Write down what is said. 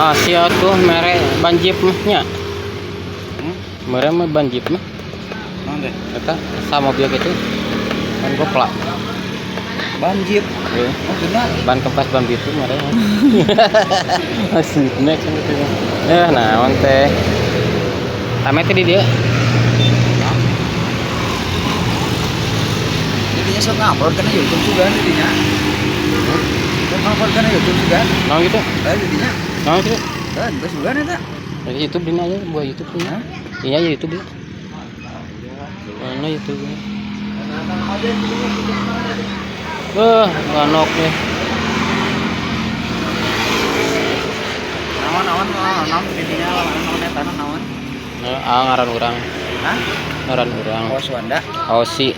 Ah, sia tuh mere ban jeep mah nya. Mere mah ban jeep mah. Naon teh? Eta sama mobil gitu. Kan goplak. Ban jeep. Heeh. Oh, benar. Ban kempas ban bitu mere. Aslinya kan gitu. Eh, naon teh? Rame teh di dieu. Jadinya sok ngupload kana YouTube juga jadinya. Sok ngupload kana YouTube juga. Naon gitu? Eh, jadinya. Naon gitu? Eh, geus juga eta. Dari YouTube dina aja buat YouTube nya. Hah? Iya ya YouTube ya. Mana YouTube nya? Wah, nganok nih. Naon naon naon naon jadinya naon eta naon. Nah, ah, ngaran urang, Hah? ngaran urang. Oh, Suwanda. Osi.